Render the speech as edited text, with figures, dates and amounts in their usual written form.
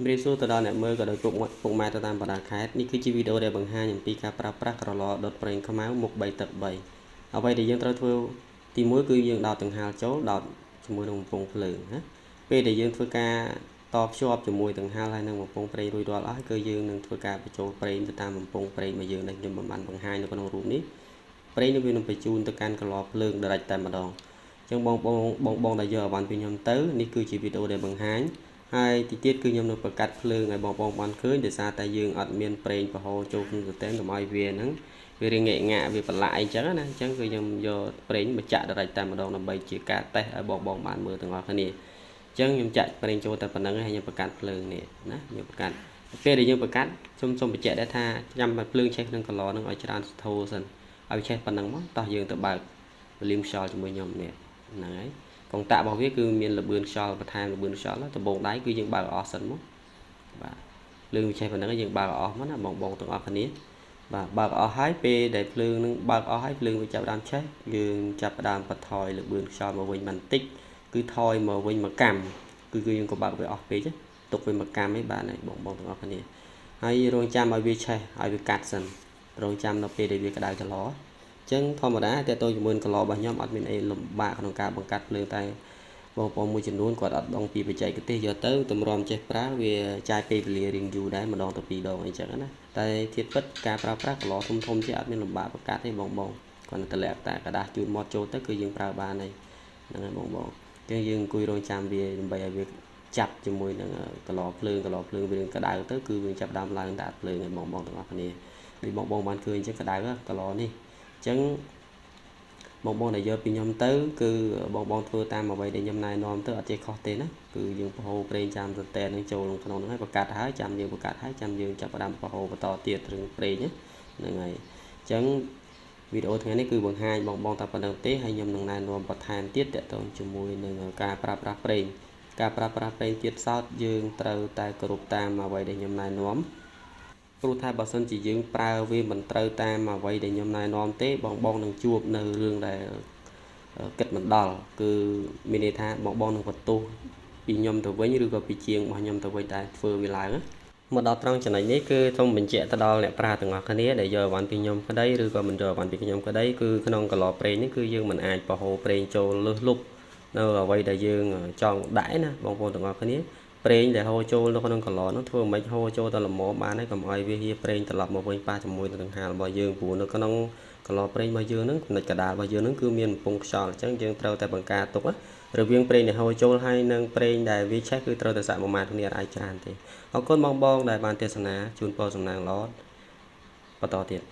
ជំរាបសួរទៅដល់អ្នកមើលក៏ដោយពុកពុកម៉ែទៅតាមបណ្ដាខេត្តនេះគឺជាវីដេអូដែលបង្ហាញអំពីការប្រើប្រាស់ក្រឡដុតប្រេងខ្មៅមុខ3ទឹក3អ្វីដែលយើងត្រូវធ្វើទី1គឺយើងដោតចង្ហាល់ចូលដោតជាមួយនឹងបំពង់ភ្លើងណាពេលដែលយើងធ្វើការតភ្ជាប់ជាមួយចង្ហាល់ហើយនឹងបំពង់ប្រេងរួចរាល់អស់គឺយើងនឹងធ្វើការបញ្ចូលប្រេងទៅតាមបំពង់ប្រេងរបស់យើងដែលខ្ញុំបានបង្ហាញនៅក្នុងរូបនេះប្រេងនឹងវានឹងបញ្ជូនទៅកាន់ក្រឡភ្លើង direct តែម្ដងអញ្ចឹងបងបងបងដែលយកអីវ៉ាន់ពីខ្ញុំទៅនេះគឺជាវីដេអូដែលបង្ហាញហើយទីទៀតគឺខ្ញុំនឹងប្រកាសភ្លើងឲ្យបងបងបានឃើញដោយសារតែយើងអត់មានប្រេងប្រហូរចូលក្នុងទៅកុំឲ្យវាហ្នឹងវារៀងងាកងាក់វាប្រឡាក់អីចឹងណាអញ្ចឹងគឺខ្ញុំយកប្រេងមកចាក់ direct តែម្ដងដើម្បីជាការតេស្តឲ្យបងបងបានមើលទាំងអស់គ្នាអញ្ចឹងខ្ញុំចាក់ប្រេងចូលតែប៉ុណ្្នឹងហើយខ្ញុំប្រកាសភ្លើងនេះណាខ្ញុំប្រកាសពេលដែលយើងប្រកាសខ្ញុំសូមបញ្ជាក់ដែរថាចាំឲ្យភ្លើងឆេះក្នុងកឡហ្នឹងឲ្យច្រើនស្ថូសិនឲ្យឆេះប៉ុណ្្នឹងមកតោះយើងទៅបើកវលីមខ្យល់ជាមួយខ្ញុំនេះហ្នឹងហើយកុងតាក់របស់វាគឺមានល្បឿនខ្យល់បន្ថែមល្បឿនខ្យល់ដំបូងដៃគឺយើងបើកអស់សិនមកបាទភ្លើងវាឆេះប៉ុណ្្នឹងយើងបើកអស់មកណាបងបងទាំងអស់គ្នាបាទបើកអស់ហើយពេលដែលភ្លើងនឹងបើកអស់ហើយភ្លើងវាចាប់ដើមឆេះយើងចាប់ដើមបន្ថយល្បឿនខ្យល់មកវិញបន្តិចគឺថយមកវិញមកកម្មគឺយើងក៏បើកវាអស់ពេកទុកវាមកកម្មឯងបាទបងបងទាំងអស់គ្នាហើយរងចាំឲ្យវាឆេះឲ្យវាកាត់សិនរងចាំដល់ពេលដែលវាក្តៅកឡចឹងធម្មតាតើតើជាមួយកឡរបស់ខ្ញុំអត់មានអីលំបាកក្នុងការបង្កាត់ភ្លើងតែបងប្អូនមួយចំនួនគាត់អត់ដឹងពីបច្ចេកទេសយកទៅតម្រាំចេះប្រើវាចាយពេលវេលារៀងយូរដែរម្ដងទៅពីរដងអីចឹងណាតែធៀបពិតការប្រើប្រាស់កឡធំធំជាអត់មានលំបាកបង្កាត់ទេបងបងគាត់តែតម្លាក់តែក្រដាសជូតមាត់ចូលទៅគឺយើងប្រើបានហើយហ្នឹងហើយបងបងចឹងយើងអង្គុយរងចាំវាដើម្បីឲ្យវាចាប់ជាមួយនឹងកឡភ្លើងកឡភ្លើងវារៀងក្តៅទៅគឺវាចាប់ដើមឡើងតែភ្លើងឲ្យបងបងទាំងអស់គ្នាដូចបងបងបានឃើញអញ្ចឹងក្តៅកឡនេះអញ្ចឹងបងបងដែលយកពីខ្ញុំទៅគឺបងបងធ្វើតាមអ្វីដែលខ្ញុំណែនាំទៅអត់ចេះខុសទេណាគឺយើងប្រហូរប្រេងចាំសន្តែនឹងចូលក្នុងហ្នឹងហើយបង្កាត់ហើយចាំយើងបង្កាត់ហើយចាំយើងចាប់ផ្ដើមប្រហូរបន្តទៀតរឿងប្រេងហ្នឹងហើយអញ្ចឹងវីដេអូថ្ងៃនេះគឺបង្ហាញបងបងតែប៉ុណ្្នឹងទេហើយខ្ញុំនឹងណែនាំបន្ថែមទៀតទាក់ទងជាមួយនឹងការប្រើប្រាស់ប្រេងការប្រើប្រាស់ប្រេងទៀតសោតយើងត្រូវតែគោរពតាមអ្វីដែលខ្ញុំណែនាំព្រោះថាបើសិនជាយើងប្រើវាមិនត្រូវតាមអ្វីដែលខ្ញុំណែនាំទេបងបងនឹងជួបនៅរឿងដែលគិតមិនដល់គឺមានន័យថាបងបងនឹងបន្ទោសពីខ្ញុំទៅវិញឬក៏ពីជាងរបស់ខ្ញុំទៅវិញតែធ្វើវាឡើងមកដល់ត្រង់ចំណុចនេះគឺសូមបញ្ជាក់ទៅដល់អ្នកប្រើទាំងអស់គ្នាដែលយកអីវ៉ាន់ពីខ្ញុំក្តីឬក៏មិនយកអីវ៉ាន់ពីខ្ញុំក្តីគឺក្នុងកឡប្រេងនេះគឺយើងមិនអាចប្រហូរប្រេងចូលលើសលប់នៅអ្វីដែលយើងចង់ដាក់ណាបងប្អូនទាំងអស់គ្នាប្រេងដែលហូរចូលនៅក្នុងកឡនោះធ្វើមិនហូរចូលទៅល្មមបានហើយកុំឲ្យវាហៀប្រេងត្រឡប់មកវិញប៉ះជាមួយនឹងដង្ហារបស់យើងព្រោះនៅក្នុងកឡប្រេងរបស់យើងហ្នឹងចំណុចកដាលរបស់យើងហ្នឹងគឺមានកំពង់ខ្យល់អញ្ចឹងយើងត្រូវតែបង្ការទុករវាងប្រេងដែលហូរចូលហើយនិងប្រេងដែលវាឆេះគឺត្រូវតែសមាមាត្រគ្នាអត់អាចច្រើនទេអរគុណបងបងដែលបានទេសនាជូនពរសំណាងល្អបន្តទៀត។